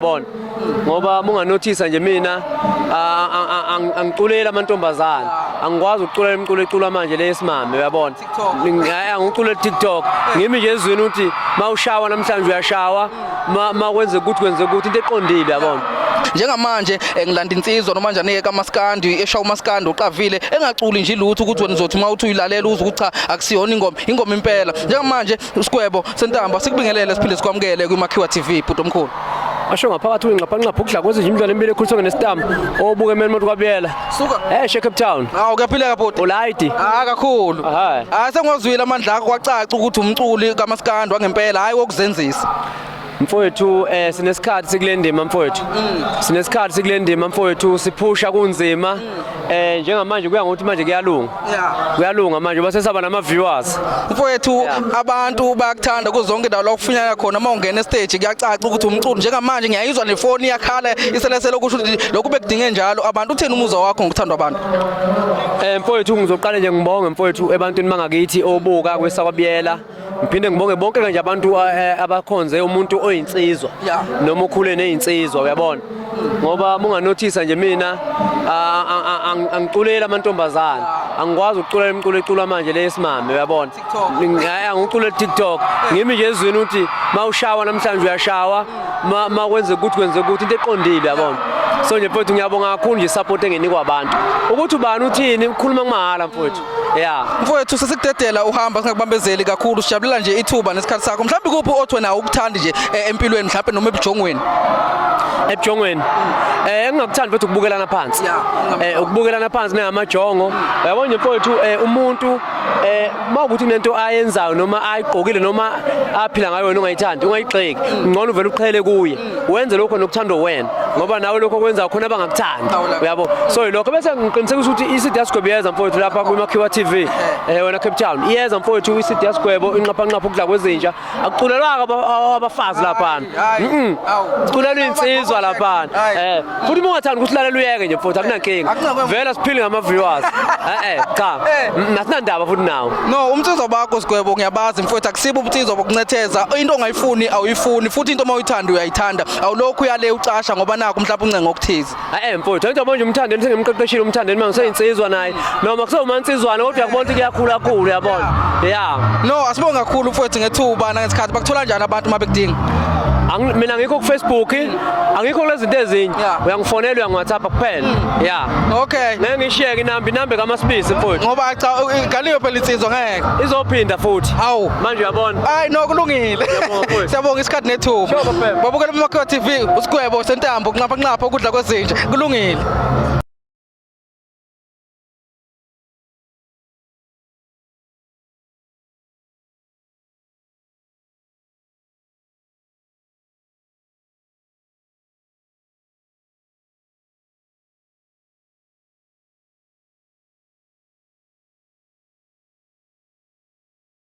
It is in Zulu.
Bona ngoba munganothisa nje mina angiculeli amantombazane, angikwazi ukucula imiculo eculwa manje leyesimame, uyabona. Angicule TikTok, ngimi nje ezweni ukuthi mawushawa namhlanje uyashawa, ma kwenzeka ukuthi kwenzeka ukuthi into eqondile, uyabona. Njengamanje ngilanda insizwa noma njani-ke kamaskandi eshawa umaskandi oqavile engaculi nje ilutho ukuthi wena uzothi uma uthi uyilalela uzwe ukuthi cha, akusiyona ingoma, ingoma impela. Njengamanje uSigwebo Sentambo, sikubingelele siphinde sikwamukele kwiMakhiwa TV, bhuti omkhulu. Asho ngaphakathi uyinqaphanqapha ukudla kwezinje imidlalo emibili ekhuliswa ngestambu obuke emeni umuntu kwabuyela. Suka. She Cape Town. Hawu, kuyaphileka bhuti. Ulayidi. Ah, kakhulu. Aha. Ah, sengwazwile amandla akho, kwacaca ukuthi umculi kamaskandi wangempela, hayi wokuzenzisa. Mfowethu, sinesikhathi sikule ndima mfowethu. Sinesikhathi sikule ndima mfowethu, siphusha kunzima. Njengamanje kuya ngokuthi manje kuyalunga. Kuyalunga manje base saba nama viewers. Mfowethu, abantu bayakuthanda kuzo zonke indawo la ukufinyana khona. Uma ungena estage kuyacaca ukuthi umculo. Njengamanje ngiyayizwa nefoni iyakhala iselesele, kusho ukuthi lokhu bekudinge njalo abantu. Utheni umuzwa wakho ngokuthandwa abantu? Mfowethu, ngizoqala nje ngibonge mfowethu ebantwini bangakithi obuka kwesakwabiyela. Ngiphinde ngibonge bonke kanje abantu abakhonze umuntu oyinsizwa noma ukhule nezinsizwa, uyabona. Ngoba munganothisa nje mina angiculeli amantombazane, angikwazi ukucula imiculo eculwa manje leyesimame, uyabona. Angicule TikTok, ngimi nje ezweni ukuthi mawushawa namhlanje uyashawa, ma kwenzeka ukuthi kwenzeka ukuthi into eqondile, uyabona. So nje mfowethu, ngiyabonga kakhulu nje support enginikwa abantu. Ukuthi ubani uthini ukukhuluma kumahhala mfowethu. Yeah. Mfowethu, sesikudedela uhamba singakubambezeli kakhulu, sijabulela nje ithuba nesikhathi sakho. Mhlawumbe kuphi othi wena awukuthandi nje empilweni mhlawumbe noma ebujongweni? Ebujongweni. Engingakuthandi mfowethu ukubukelana phansi. Ukubukelana phansi nengamajongo. Uyabona nje mfowethu, umuntu mawukuthi kunento ayenzayo noma ayigqokile noma aphila ngayo wena ungayithandi, ungayigxeki. Ngcono uvele uqhele kuye. Wenze lokho nokuthandwa wena ngoba nawe lokho okwenzayo khona abangakuthandi. Uyabo? So yilokho bese ngiqinisekisa ukuthi iCD yaSigwebo iyeza mfowethu lapha kwiMakhiwa TV. Wena Cape Town. Iyeza mfowethu iCD yaSigwebo, inqaphanqapha ukudla kwezinja. Akuculelwa abafazi lapha. Kuculelwa insizwa lapha. Futhi uma ungathandi ukuthi ulalela uyeke nje mfowethu, akunankinga. Vele siphile ngama viewers. Cha. Asinandaba futhi nawo. No, umnsizwa bakho Sigwebo ngiyabazi mfowethu, akusibo ubunsizwa bokuncetheza. Into ongayifuni awuyifuni, futhi into uma uyithanda uyayithanda. Awulokhu uyale ucasha ngoba nakho mhlawumbe uncenga okuthize. Mfowethu, angithi yabona nje umthandeni sengimqeqeshile umthandeni manje useyinsizwa naye. Noma kusewumansizwana kodwa uyakubona ukuthi kuyakhula kakhulu, uyabona. Yeah. No, asibonge kakhulu mfowethu ngethuba nangesikhathi. Bakuthola njani abantu uma bekudinga? Mina angikho ku Facebook, angikho kulezi zinto ezinye. Uyangifonela, uyangi-WhatsApp kuphela. Yeah. Okay. Ngeke ngishiyeke inamba kaMasibisi mfowethu. Ngoba cha, igaliwe phela insizwa ngeke. Izophinda futhi. Hawu. Manje uyabona. Hayi no, kulungile. Ngiyabonga, mfowethu. Siyabonga isikhathi nethuba. Sure, bafethu. Babukela uMakhiwa TV, uSigwebo Sentambo, kunqapha nqapha ukudla kwezinja. Kulungile.